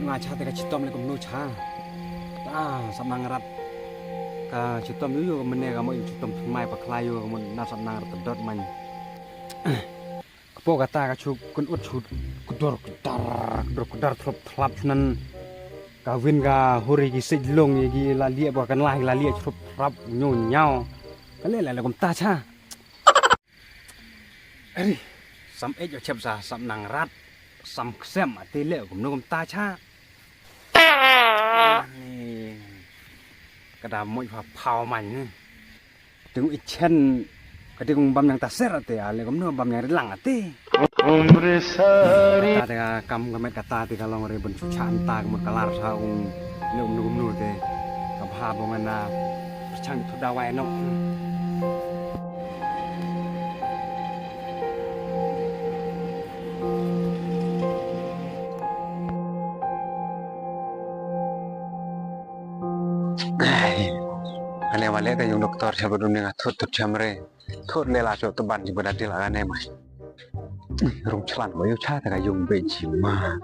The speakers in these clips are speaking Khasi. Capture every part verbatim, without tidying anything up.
Nga cha te ka chitom le kumno cha. Ta sap nang rat. Ka chitom yu yu ka mene ka mo chitom mai pa khlai yu ka mo na sap nang rat dot man. Kpo kata ka chu kun ut chu kudor kudar kudor kudar throp thrap nan. Ka win ka huri ki sej long ki la lia ba kan la la lia throp thrap nyu nyau. Ka le la le kumta cha. Ari, sam ej o chep sa sam nang rat, sam ksem ati le kumno kumta cha. Ani, kada moj pha phau man ni. Tung i chen, kati kung bam yang ta ser ati ale kumno bam yang rilang ati. Kata te ka kam ka met kata te ka long re bun chu chan ta ka mut ka lar sa ung ne um nu nu te ka bha bong na chang thu da wai no. Ane wale ta yung doktor chaba dun nga thut thut chamre. Thut le la cho to ban ji bada dil aga ne mai. Rung chlan ba yu cha ta ka yung be ji ma.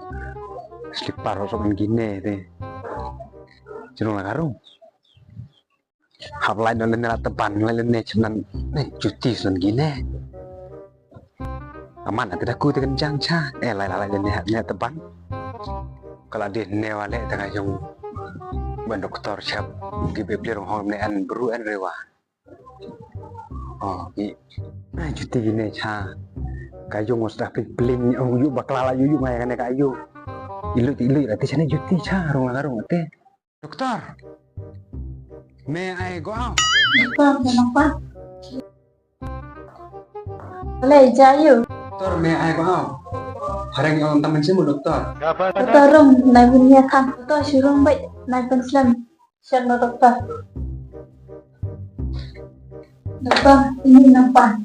Slipper ro sok ngi ne de. Jrung la ka rung. Hap lai no le ne la ta ban lai le ne chnan ne juti snan ngi ne. Aman ati da ku te kan jang cha. Eh lai lai le ne hap ne ta ban. Kala de ne wale ta ka yung. Ban doktor chap gi be blir hong ne an bru an rewa. Oh, i. Ai, juti gine cha. Ka yung os da pling pling, oh, yu bakla la yu yu ngai kane ka yu. Ilu ti ilu ti chane juti cha, rung la rung te. Doktor. May I go out? Doktor, kenapa? Boleh, jayu. Doktor, may I go out? Harang yung taman simu, doktor. Doktor, rum, nai bunia kan. Doktor, shurung baik, nai penslam. Siap no doktor. Doktor, ini nampak.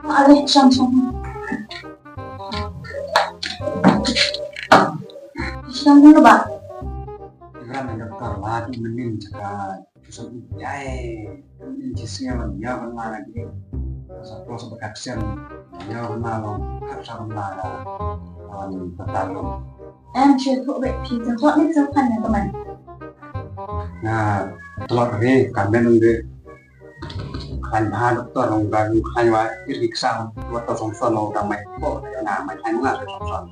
Alih, siang, siang. Siang dulu, Pak. Igram doktor lah di menin cakap susah ujai. Menin cisnya ya benar lagi. Satu sebekat siang ya benar lo. Harus benar lo. Lawan betul lo. Em, siap tu baik. Kita tu ni siapa ni teman? Nga tlot ri ka men de. Khlaiñ bha doktor, long ba khlaiñ wa ir ki ksang wa to song son long dang mai ko na mai khlaiñ nga to song son.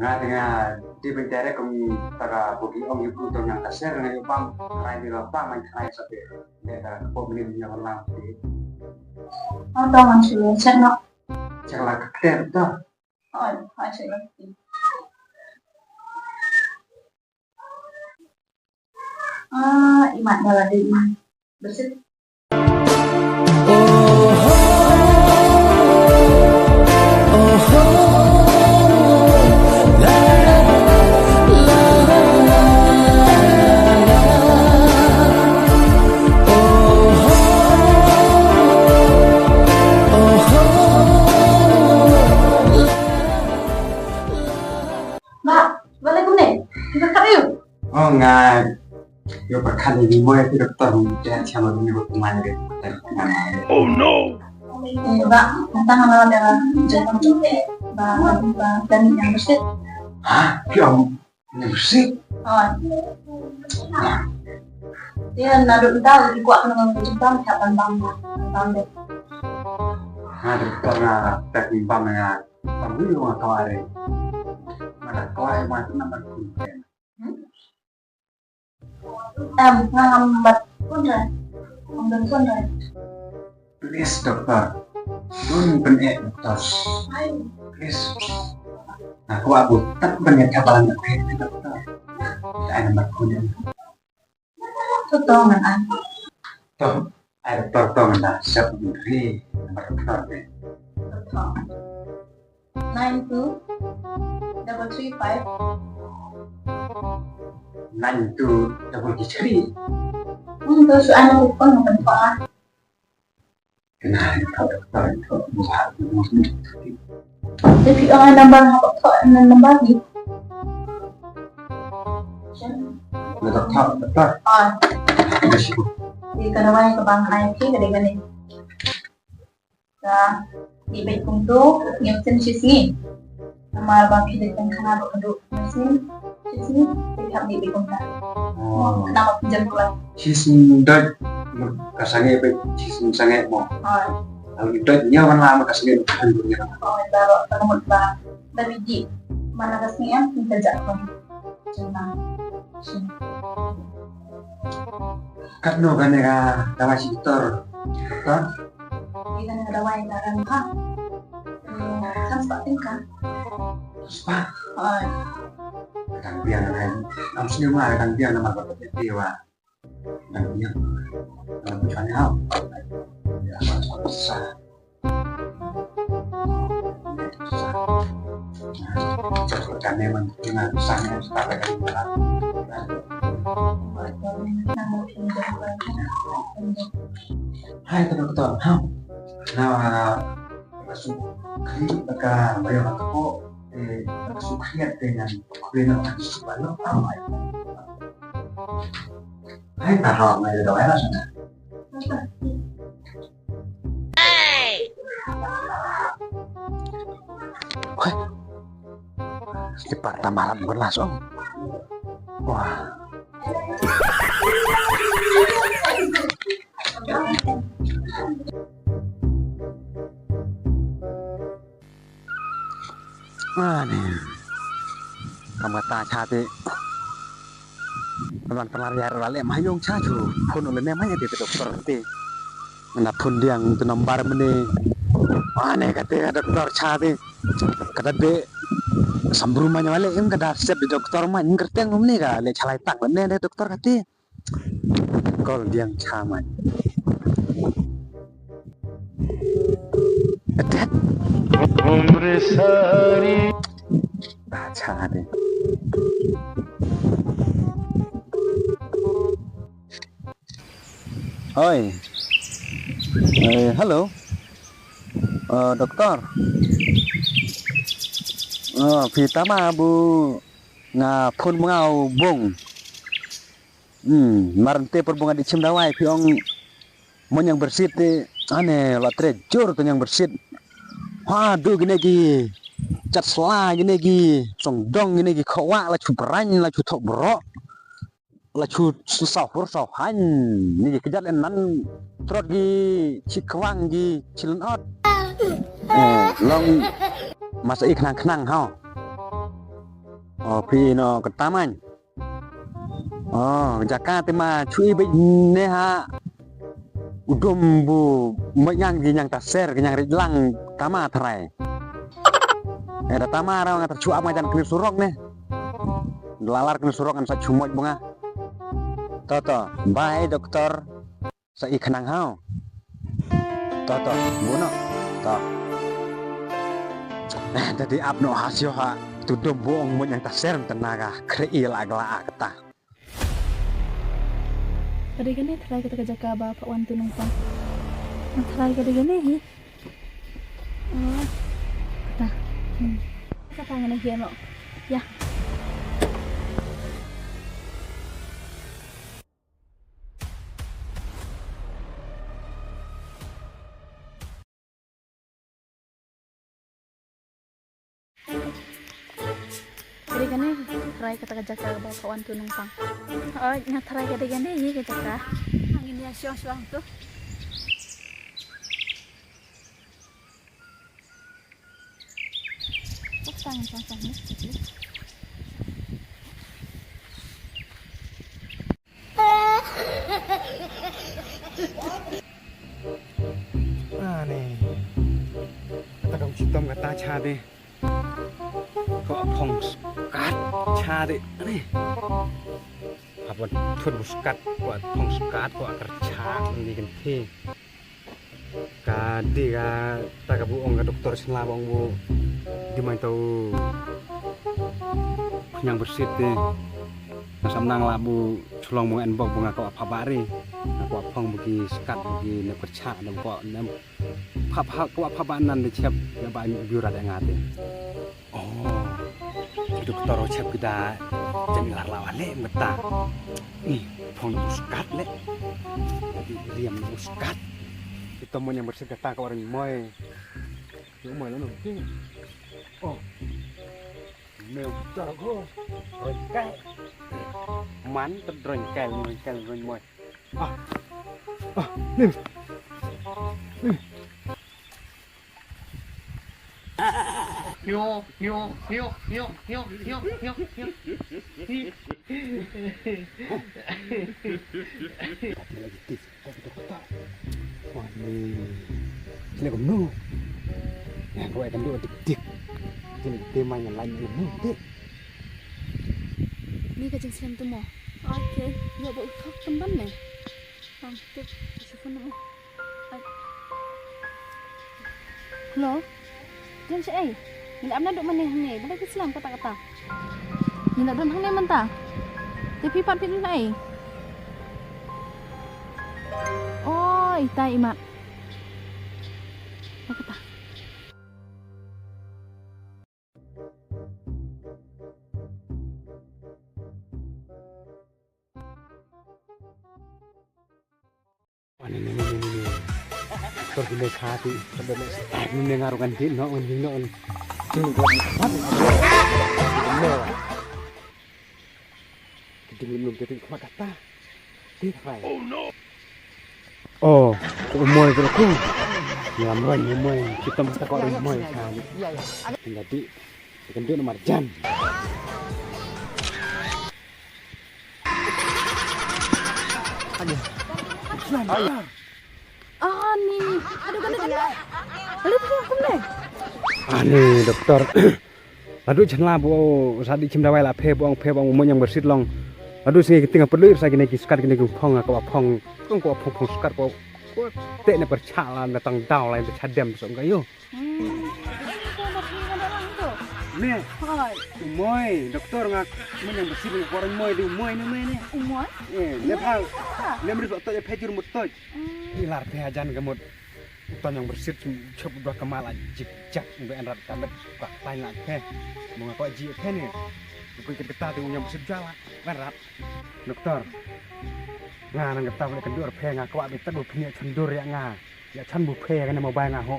Nga te nga di ben tere kum ta ka bugi ong yu pru to nyang ka ser nga yu bam khlaiñ di lo bam mai khlaiñ sa te. De ka ko mini nya lang te. Ong to man shu chen no. Chen la ka ter to. Oi, oi, chen la. Ah, imat dalam diri. Bersih. Mak, balik kumne. Kita kat yuk. Oh, ngai. Yo, pyrkhat ïa ki mo ïa ki doktor, te ïa sha ma duni ba kumne. Oh no. Eh, ba, tang ma da jong ba, ba, ba, dan yang bersih. Ha? Ki ong yang bersih? Oh. Ïa, naduh mynta ki kwah kynnoh ngan jumpa, mynta ban bam, ban bam deh. Ha, doktor nga tak bam nga, bam dulu nga kwah re. Nga kwah ma nambar phone. Hmm? Em, nga ngam bat phone re. Ngam bat phone re. Please, doktor. Dun pyneh, doktor. Please. Nga kwah bun tat ban ïa ka balang, doktor. Ai nambar phone. To to ngan ai. To, ai doktor, to ngan da sep ri nambar doktor de. To. Nine two double three five. Nine two double three. Hmm, to shu ai nambar phone ngan phone ah. Kena ai doktor, doktor, buat. Te phi ong ai nambar ha, phone number ni. Doktor, doktor. Ah. Terima kasih. Di kana wai ka bang ai phi ka dei ka ni. Ka ni beit kumtu, ngi ym sngewsih. Namar ba phi dei tang khana ba ka duk. Shisien, shisien, phi hap dei kumta. Oh. Khnang ba phi jem pula. Shisien dei, ka sangeh ba, shisien sangeh mo. Hooid. Hooid, dei, ïa ban la ma ka sangeh, kan dunia. Hooid, baroh, ka mut ba. Da biji, mana ka sangeh, phi ka jak pun. Jangan. Katno kane ka dawai shi doktor? Doktor? Ïa kane ka dawai ka rem ha. Hmm, kan spah tyngka. Spah? Oi. Ka dang biang na. Am sini ma ka dang biang namar ba ka dei wa. Ka dang biang. Ka dang biang ha. Ya, sa. Hai, doktor. Ha. Na, ka suk khriat ka, ba ïa ka ko, eh, ka suk khriat te ngan khriat na ka suk ba lo. Hai, ta ha, mai da wai la sana. Hei. Slipar ta malam bukan langsung. Wah. Ani. Kam kata cha te. Kawan pelar yar rale ma yung cha chu. Phone le ne ma ya te doktor te. Nga phone diang tu nombar mene. Ani kate doktor cha te. Kata de sambru ma wale im kada set doktor ma ngerteng mene ka le chalai tang ne de doktor kate. Kol diang cha man. Atat. Ba cha de. Oi. Eh, hello. Eh, doktor. Eh, phi tama bu nga phone ma nga u bung. Hmm, mar te por bung adi chim dawai phi ong mon yang bersit te ane la tre jur to yang bersit. Ha du gine gi chat sla gine gi song dong gine gi khowa la chu brang la chu thok bro. La chu saw hur saw han ni gi kejat en nan trot gi chi kwang gi chi lun ot. Eh, long masa i khnang khnang ha. Oh, phi no kata man. Oh, jaka te ma chui bit ne ha. Udum bu manyang gi nyang ta ser gi nyang rit lang tama trai. Eh, da tama raw nga ta chu ap nga jan kni surok ne. Lalar kni surok an sa chu moj bunga. To, to. Bye, doktor. Sa i khnang hau. To, to, buno. To. Eh, dadi ap no hasio ha. Tu dom buong mo yang ta ser tena ka. Kre i la gla a kata. Ka dei kane tharai kata ka jaka ba pha wan tu nongpang. Tharai ka dei kane hi. Oh, kata. Hmm. Kata ngana hi ano. Ya. Ka dei kane, tharai kata ka jaka ba pha wan tu nongpang. Oh, nga tharai ka dei kane, ye ka jaka. Ngin ïa shong shong tu. Pok tang shong shong ni. Ani. Kata ka u chitom kata cha de. Ko phong skat cha de. Ani. Hapon thut bu skat ko phong skat ko kar cha ni kan the. Ka dei kata ka bu ong ka doktor sla ba ong bu dei mai to khñiang bersit te. Nga sam nang la bu chlong bu en bok bu nga kwah phah bari. Nga kwah phong bu ki skat bu ki ne percha ne ko ne phah phah kwah phah ba nan de chep ya ba biu rat nga te. Oh, doktor chep kita jan lar la wale meta. Ni phong bu skat le. Riam bu skat. Kita mo nyang bersit kata ka orang moi. Yung moi lo no. Oh. Meu tor ko. Roi kai. Man te roi kai, roi kai, roi moi. Ah. Ah, nim. Nim. Nyo, nyo, nyo. Wah, ni. Sila kumno. Ya, ko akan doh dik dik. Sila tema yang lain kumno dik. Ni ka jingslem tu mo. Okay, ya bo ikok temban ne. Ang tik, si phone mo. Hello. Jem shaei? Ngi la ap naduh mane hangne, ba la ki slem katta katta. Ngi la don hangne mynta. Te phi pat phi don haei? Oi, tai imat. Ba kata. Ani ni ni ni ni. Tor ki me kha ti, tor ki me kha ti, ni ne nga ruh ngan ti, no, ngan ti, no, ngan ti. Ni ko ni khmat ni ko. Ki ding ni te ti khmat kata. Ti khai. Oh, ko moi ko ko. Ni lam roi ni moi, ki tom ta ko moi kha ni. Tinggal di, ikan dia nomor jan. Ani. Ani. Aduh, aduh, aduh. Aduh, aduh, aduh. Ani, doktor. Ladu chan la bo sa di chim dawai la phe bo ong phe bo ong mo nyang bersit long. Ladu sngi ki ting perlu sa kine ki skat kine ki phong ka phong. Kong ko phong phong skat ko. Ko te ne percha la na tang daw la percha dem so ka yo. Hmm. Ko ba phi ka dalang tu. Ne. Hai. Moi, doktor nga mo nyang bersit ko orang moi di moi ne moi ne. Umoi? Eh, ne pha. Ne mri so to phe jur mut to. Hmm. Ilar phe ajan ka mut. Uton yang bersit chop dua kemala jik jak be anrat kamet ka tain la phe. Mo nga ko ji phe ne. Ko kit kata tu yang bersit jala anrat. Doktor. Nga nang kata boleh kendur phe nga ko abi tak bu phe chendur ya nga. Ya chan bu phe ya kane mobile nga ho.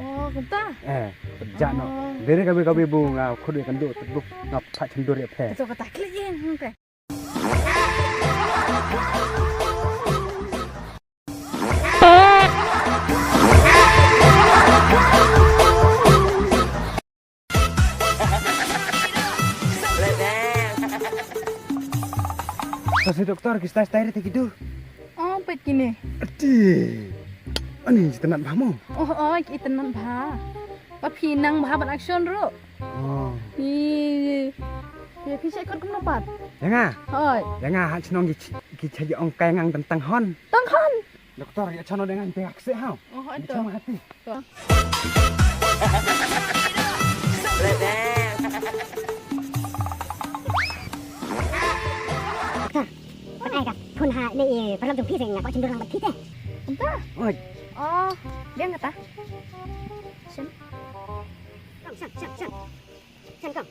Oh, kata? Eh, ja no. Oh. Dere kabe kabe bu nga khud ya kendur tak bu nga pha chendur ya phe. Kata kata klik ye. Kasi doktor, ki stai stai te ki dur. Oh, pet kine. Ati. Ani, itynnad bha mo? Oh, oh, itynnad bha. Ba phi nang bha ban action ruh. Oh. Ih. Ya, phi check kot kumno pat? Ya nga? Hoi. Ya nga, ha chnong ki ch-, ki chaji ong kai ngang tang hon. Tang hon? Doktor, ya chano dengan te akse hau. Oh, ito. Chano hati. Doktor, pat ai ka phone ha ne, eh, paralok jong phi se nga ko chendur lang pat phi te. Anta? Oi. Oh, dia kata. Shen. Kong, shen, shen, shen. Shen, kong.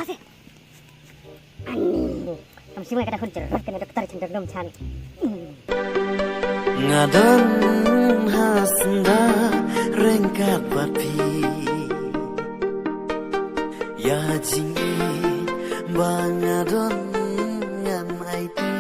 Ani, kam sngewbha kata khun cerot kane doktor chan dok dom chan. Nga don ha senda ryngkat bad phi. Ïa jingïeit ba nga don ngan aiti.